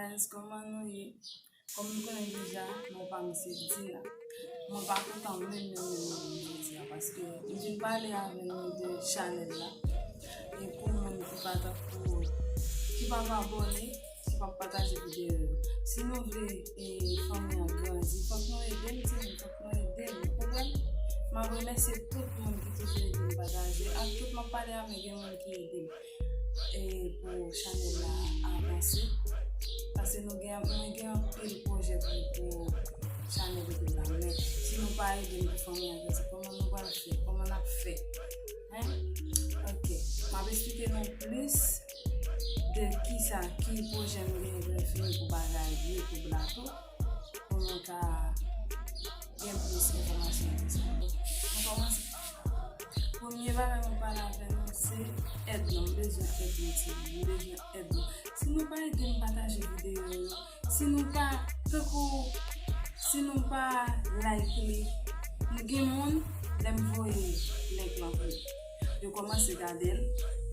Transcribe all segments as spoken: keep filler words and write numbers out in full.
Guys, kòman nou ye? Kòm nou konnen deja, non pa m se Dina. Mwen pa kontan menm, menm, menm, menm jodi a, paske m vin pale avè nou de chanèl la. E pou moun ki pa tankou, ki pa abòne, ki pa pataje videyo yo. Si nou vle, e, fanmi an grandi, fòk nou ede m, timoun, fòk nou ede m, ou konprann? M ap remèsye tout moun ki toujou ede m pataje, ak tout m ap pale a, men gen moun ki ede m e pou chanèl la avanse. Paske nou gen, mwen gen anpil pwojè pou, pou chanèl YouTube la. Men si nou pa ede m pou fanmi an grandi, kòman nou pral fè? Kòman n ap fè? Hein? Ok. M ap eksplike nou plis de kisa, ki pwojè m genyen pou m fini pou bagay YouTube la tou. Pou nou ka gen plis enfòmasyon de sa. Nou kòmanse. Premye bagay mwen pale avè nou se èd nou. M bezwen èd nou, timoun. M bezwen èd nou. Si nou pa ede m pataje videyo yo, si nou pa, tankou, si nou pa like li, nou gen moun, lè m voye link lan pou yo, yo kòmanse gade l.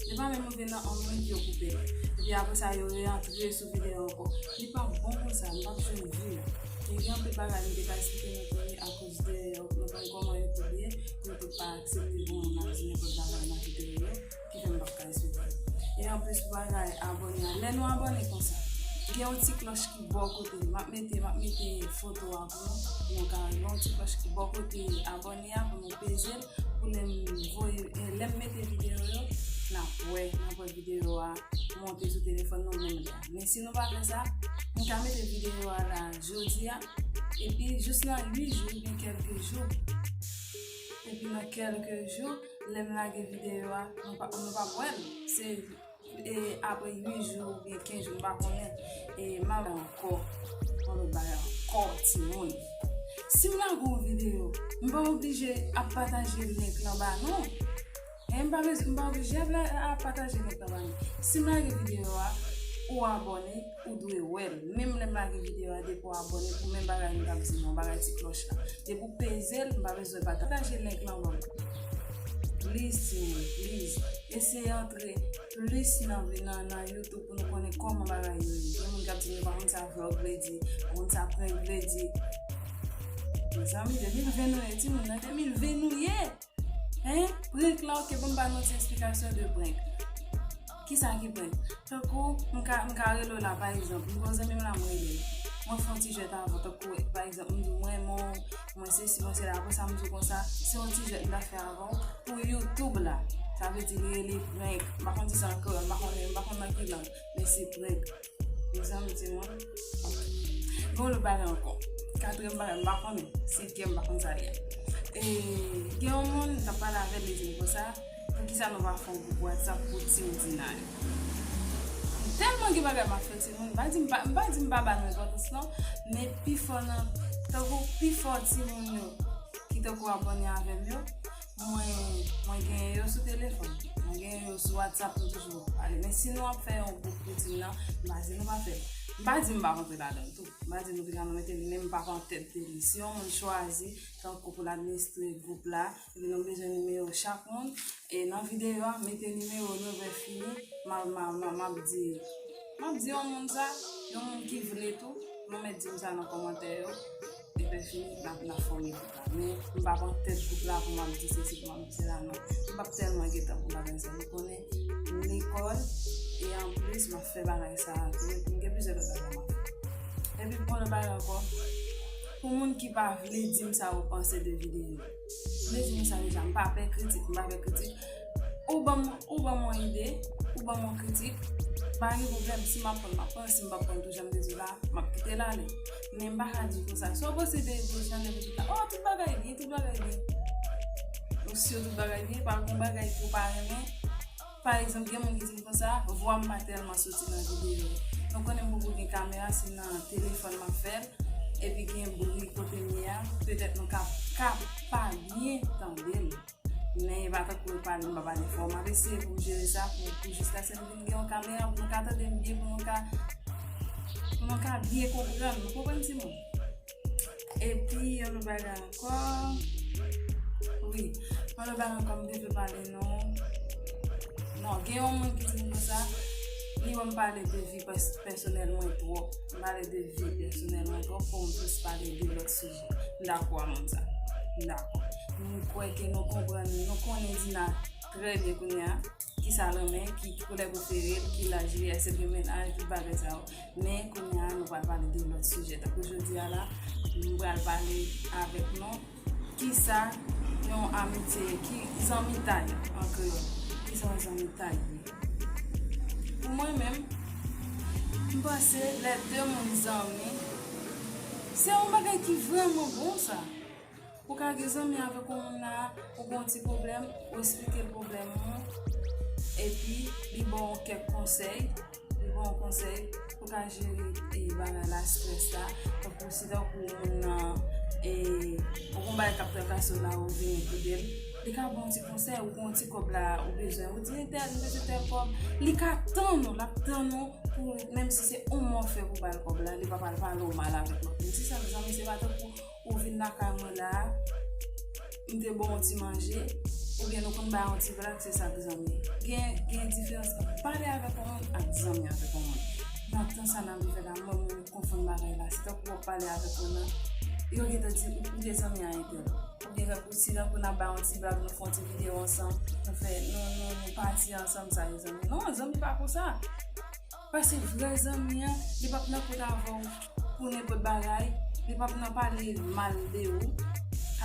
Li pa menm rive nan yon minit, yo koupe l. Epi apre sa, yo reantre sou videyo ankò. Li pa bon konsa, m p ap jwenn vi a. E gen anpil bagay m te ka eksplike nou kounye akoz de nou konn kòman YouTube ye, YouTube pa aksepte pou moun ap di nenpòt bagay nan videyo yo, ki fè m p ap ka eksplike. E anplis pou bagay abòne a, lè nou abòne konsa, gen yon ti klòch ki bò kote, m ap mete, m ap mete foto a pou nou, pou nou ka gen yon ti klòch ki bò kote abòne a pou nou peze l, pou lè m voye, e, lè m mete videyo yo, n ap wè, n ap wè videyo a monte sou telefòn nou menm lè a. Men si nou pa fè sa, m ka mete videyo a la jodi a, epi jis nan uit jou, oubyen kèlke jou, epi nan kèlke jou, lè m lage videyo a, nou pa, nou p ap wè l. Se, e, apre uit jou oubyen kenz jou, m pa konnen, e, m ap ankò, yon lòt bagay ankò, timoun. Si m lage yon videyo, m pa oblije ap pataje link lan ba nou. E m pa bez-, m pa oblije ap la, ap pataje link lan ba nou. Si m lage videyo a, ou abòne, ou dwe wè l. Menm lè m lage videyo a, depi w abòne, pou menm bagay nou t ap di, non, bagay ti klòch la. Depi w peze l, m pa bezwen pataje link lan ban m. Please, timoun, please. Eseye antre plis nan, nan, nan YouTube pou nou konnen kòman bagay yo ye. Gen moun k ap di nou pa konn sa vlog vle di, pa konn sa prank vle di. Mezanmi, de mil ven nou ye, timoun, nan de mil ven nou ye. Hein? Prank la, ok, bon, m ba nou ti eksplikasyon de prank. Kisa ki prank? Tankou, m ka, m ka rele w la, pa egzanp, m gon zanmi m la, m rele l. Mwen fè yon ti jwèt avè w, tankou, pa egzanp, m di w, mwen, mwen, mwen sesi, mwen sela, apre sa, m di w konsa, se yon ti jwèt m ta fè avè w pou YouTube la. Sa vle di, li rele prank. M pa konn di sa an kreyòl, m pa konn, m pa konn nan ki lang, men se prank. Mezanmi, timoun. Gon lòt bagay ankò. Katriyèm bagay, m pa konnen. Senkyèm, m pa konn sa li ye. E, gen yon moun, m t ap pale avè l, li di m konsa, poukisa nou pa fè yon gwoup WhatsApp pou Team Dina yo? M tèlman gen bagay m ap fè, timoun. M pa di m pa, m pa di m pa ba nou enpòtans, non. Men pifò nan, tankou pifò timoun yo, ki tankou abòne avè m yo, mwen, mwen genyen yo sou telefòn. Mwen genyen yo sou WhatsApp, nou toujou pale. Men si nou ap fè yon gwoup pou Team nan, m pa di nou pa fè l. M pa di m pa rantre ladan l tou. M pa di nou te ka nou mete li, men m p ap an tèt de li. Si yon moun chwazi, tankou pou l administre gwoup la, epi nou bezwen nimewo chak moun, e nan videyo a, mete nimewo nou, lè fini, m a, m a, m a, m ap di, m ap di yon moun sa, yon moun ki vle tou, nou mèt di m sa nan kòmantè yo. Epi fini, n ap, n ap fòme gwoup la. Men, m p ap an tèt gwoup la pou m ap di sesi, pou m ap di sela, non. M p ap tèlman gen tan pou bagay sa. Nou konnen lekòl, e anplis, m ap fè bagay sa a tou. Epi, m gen plizyè lòt bagay m ap fè. Epi, pou yon lòt bagay ankò, pou moun ki pa vle di m sa yo panse de videyo, vle di m sa deja, m pa pè kritik, m pa pè kritik. Ou ban m, ou ban m yon ide, ou ban m yon kritik, pa gen pwoblèm. Si m ap pran, m ap pran. Si m p ap pran tou, jan m te di w la, m ap kite l ale. Men m pa ka di w konsa. Si w posede de chanèl YouTube la, oh, tout bagay byen, tout bagay byen. Ou si tout bagay byen, pa gen bagay ke w pa renmen. Pa egzanp, gen moun ki di m konsa, vwa m pa tèlman soti nan videyo. Nou konnen m poko gen kamera, se nan telefòn m ap fè l. Epi gen bri kote m ye a, petèt nou ka, ka pa byen tande m. Men e pa tankou yo pale, m pa pale fò. M ap eseye pou m jere sa pou, pou jiskaske m vin gen yon kamera pou nou ka tande m byen, pou nou ka, pou nou ka byen konprann. Nou konprann, timoun? Epi, yon lòt bagay ankò. Wi, yon lòt bagay ankò, m te vle pale nou. Non, gen yon moun ki di m konsa, Li wè m pale de vi pès- pèsonèl mwen twòp. M pale de vi pèsonèl mwen twòp pou m plis pale de lòt sijè. M dakò a moun sa. M dakò. M kwè ke nou konprann, nou konnen Dina trè byen kounye a. Ki sa l renmen, ki koulè prefere l, ki laj li, èske l gen mennaj, tout bagay sa yo. Men kounye a, nou pral pale de lòt sijè. Tankou jodi a la, m pral pale avèk nou kisa yon amitye ye, ki zanmitay an kreyòl. Kisa yon zanmitay ye? Pou mwen menm, m panse lè de moun zanmi, se yon bagay ki vrèman bon sa. Ou ka gen zanmi avèk yon moun la, ou gen yon ti pwoblèm, ou esplike l pwoblèm ou, epi li ba w kèk konsèy, li ba w konsèy pou ka jere e bagay la, estrès la, tankou si tankou moun nan e ou gon bagay k ap trakase w la, ou vini kote l, li ka ba w ti konsèy, ou gon ti kòb la ou bezwen, ou di entèl, m bezwen tèl kòb, li ka tann ou, l ap tann ou pou, menm si se yon mwa w fè pou ba l kòb la, li pa pral pale w mal avèk lòt moun. Si se yon zanmi, se pa tankou ou vin lakay mwen la, m te ba w yon ti manje, oubyen nou konn bay yon ti blag, se sa k zanmi. Gen, gen diferans ant pale avèk yon moun ak zanmi avèk yon moun. Nan tan sa n ap viv la, mwen menm m konfonn bagay la. Se tankou w ap pale avèk moun nan, yo gentan di ou, ou te zanmi a entèl. Oubyen tankou si tankou n ap bay yon ti blag, nou fè yon ti videyo ansanm, nou fè, nou, nou, nou pati ansanm, sa yo zanmi. Non, zanmi pa konsa. Paske vrè zanmi an, li p ap nan kote avè w pou nenpòt bagay, li p ap nan pale mal de ou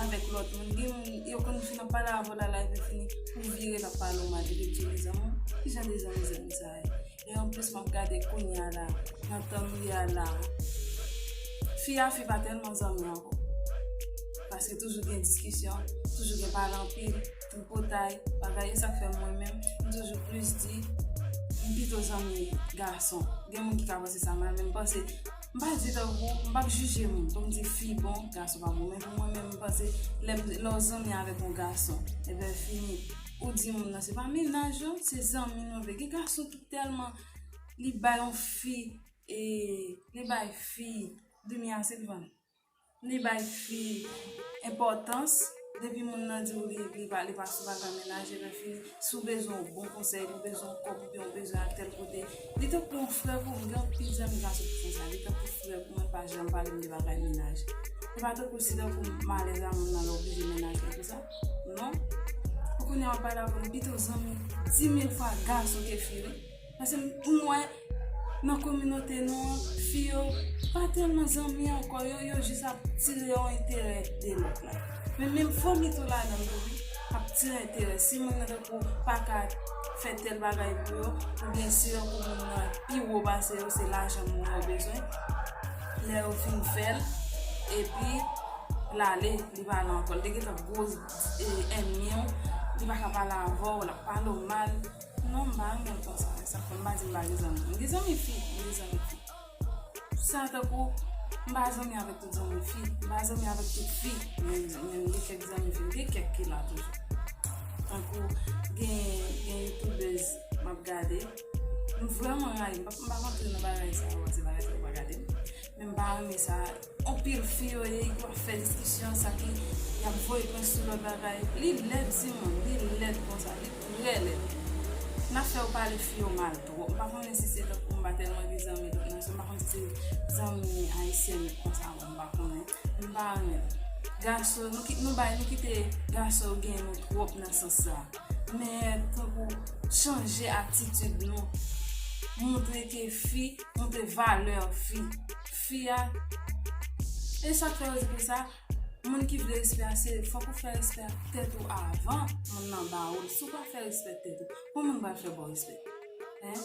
avèk lòt moun. Gen moun, yo konn fin ap pale avè w la, la, epi fini, ou vire, l ap pale w mal, epi l di w, mezanmi, ki jan de zanmi, zanmi sa ye? E anplis, m ap gade kounye a la, nan tan nou ye a la, fi a fi pa tèlman zanmi ankò. Paske toujou gen diskisyon, toujou gen pale anpil, tripotay, bagay, e sa k fè mwen menm, m toujou plis di, m pito zanmi gason. Gen moun ki ka panse sa mal, men m panse, m pa di tankou, m p ap jije moun, pou m di fi bon, gason pa bon, men pou mwen menm, m panse, lè m, lè w zanmi avèk yon gason, ebyen fini, ou di moun nan, se pa mennaj non, se zanmi nou vle. Gen gason ki tèlman, li bay yon fi, e, li bay fi, Dunia Silvan. Li bay fi enpòtans, depi moun nan di w li, li pa, li pa sou bagay mennaj, ebyen fini, si w bezwen yon bon konsèy, ou bezwen yon kòb, oubyen ou bezwen al tèl kote, li tankou yon frè pou ou, gen anpil zanmi gason ki fè sa, li tankou frè pou mwen, pa janm pale m de bagay mennaj. Se pa tankou si tankou malèz a moun nan, l oblije mennaj li pou sa. Non. Ou konnen w ap pale avè m, pito zanmi di mil fwa gason ke fi, wi. Paske m, m wè nan kominote nou an, fi yo pa tèlman zanmi ankò, yo, yo jis ap tire yon enterè de lòt la. Men menm fanmi tou ladan l tou wi, ap tire enterè. Si moun nan tankou pa ka fè tèl bagay pou yo, oubyen si tankou moun nan pi wo pase yo, se lajan moun nan yo bezwen. Lè yo fin fè l, epi l ale, li pa la ankò. Li te gentan gwo, e, ènmi w, li pa ka pale avè w, l ap pale w mal. Non, m pa renmen l konsa. Sa k fè m pa di m pa gen zanmi. M gen zanmi fi, m gen zanmi fi. Sa tankou, m pa zanmi avèk tout zanmi fi, m pa zanmi avèk tout fi, men, men m gen kèk zanmi fi, m gen kèk ki la toujou. Tankou, gen, gen youtubèz m ap gade. M vrèman rayi, m pa, m pa konn antre nan bagay sa yo, se bagay sa yo pa gade m. Men m pa renmen sa. Anpil fi yo ye, y ap fè diskisyon, sa ki, y ap voye pwen sou lòt bagay. Li lèd, timoun, li lèd konsa, li trè lèd. N ap fè yo pale fi yo mal twòp. M pa konnen si se tankou m pa tèlman gen zanmi lòt nasyon, m pa konn si se zanmi ayisyèn konsa, m pa konnen. M pa renmen. Gason, nou ki, nou bay, nou kite gason yo genyen nou twòp nan sans sa. Men tankou chanje atitid nou, montre ke fi, montre valè fi. Fi a, e sa k fè yo di konsa, moun ki vle respè a, se fòk ou fè respè a tèt ou avan moun nan ba ou l. Si w pa fè respè tèt ou, pou moun pral fè ba w respè? Hein?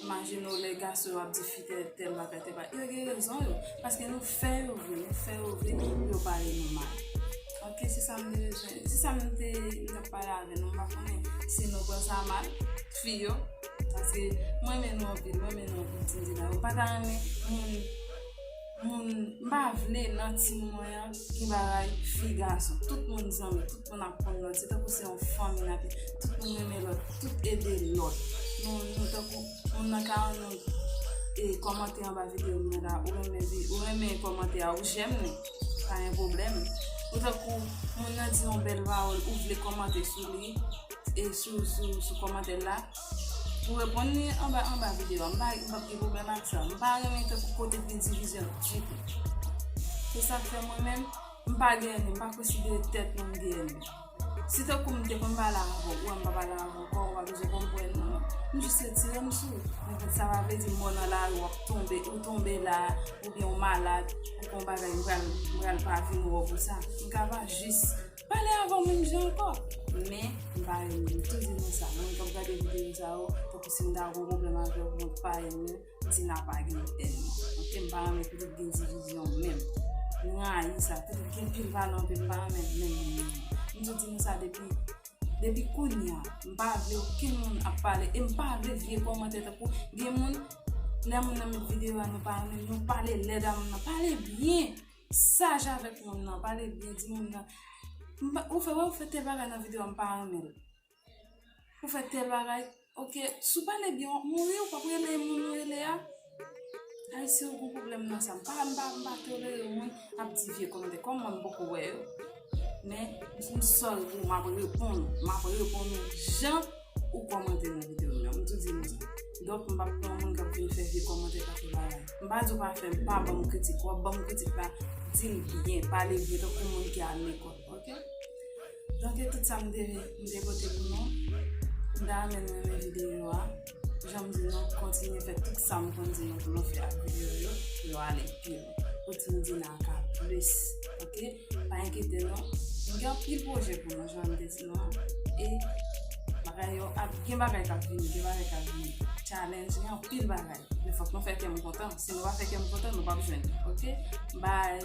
Imajine w lè gason yo ap di fi tèl, tèl bagay, tèl bagay. Yo gen rezon yo. Paske nou fè yo vre, nou fè yo vre pou yo pale nou mal. Ok, se sa m te bezwen. Se sa m te, m t ap pale avè nou. M pa konnen si nou pran sa mal, fi yo. Paske m renmen nou anpil, m renmen nou anpil, Tindina. M pa ta renmen moun, moun, m pa vle nan tim mwen an, gen bagay fi gason. Tout moun zanmi, tout moun ap konn lòt. Se tankou se yon fanmi n ap ye. Tout moun renmen lòt, tout ede lòt. Nou, nou tankou moun nan ka rann nou e kòmante anba videyo m nan la, ou renmen vi-, ou renmen kòmante a, ou jèm li, pa gen pwoblèm. Ou tankou moun nan di yon bèl pawòl, ou vle kòmante sou li, e sou, sou, sou kòmantè la, Ou reponn li anba, anba videyo a. M pa, m p ap gen pwoblèm ak sa. M pa renmen tankou kote k gen divizyon ditou. Se sa k fè mwen menm, m pa gen ènmi, m pa konsidere tèt mwen m gen ènmi. Si tankou m te konn pale avè w, ou wè m pa pale avè w ankò, ou pa bezwen konn pwen non. M jis retire m sou ou. Men sa pa vle di m wè w nan lari w ap tonbe, ou tonbe la, oubyen w malad, ou gen yon bagay, m pral, m pral pa vin wè w pou sa. M ka pa jis pale avè w menm jan ankò. Men, m pa renmen, m tou di nou sa. Moun k ap gade videyo sa yo, tankou si m ta gen yon pwoblèm avè w, mwen pa renmen. Tina pa gen ènmi. Ok, m pa renmen kote gen divizyon menm. M rayi sa. Kote gen pil valè anpil, m pa renmen menm, menm, menm. M tou di nou sa depi, depi kounye a. M pa vle okenn moun ap pale. E m pa vle vye kòmantè tankou gen moun, lè moun nan met videyo a, nou pa renmen, nou pale lèd a moun nan. Pale byen. Saj avèk moun nan. Pale byen, di moun nan. M pa, ou fè, ou fè tèl bagay nan videyo a, m pa renmen l. Ou fè tèl bagay, ok, si w pale byen, w ap mouri, ou p ap rele moun ou rele a. Ayisyen yo gon pwoblèm nan sa. M pa, m pa, m pa tolere moun ap di vye kòmantè. Kòm mwen, m poko wè yo. Men, m sòl pou m ap reponn ou. M ap reponn ou jan ou kòmante nan videyo m yo. M tou di nou sa. Donk, m p ap pran moun k ap vin fè vye kòmantè, k ap fè bagay. M pa di w pa fè, m pa ban m kritik. W ap ban m kritik la, di l byen, pale byen, tankou moun ki al lekòl. Ok? Donk, e tout sa m te, m te pote pou nou. M ta renmen nou renmen videyo a. Jan m di nou, kontinye fè tout sa m konn di nou pou nou fè ak videyo yo, pou yo ale pi lwen. Pou Team Dina ka plis. Ok? Pa enkyete nou. M gen anpil pwojè pou nou, jan m te di nou an. E bagay yo ap, gen bagay k ap vini, gen bagay k ap vini. Challenge, gen anpil bagay. Men fòk nou fè kè m kontan. Si nou pa fè kè m kontan, nou p ap jwenn li. Ok? Bye!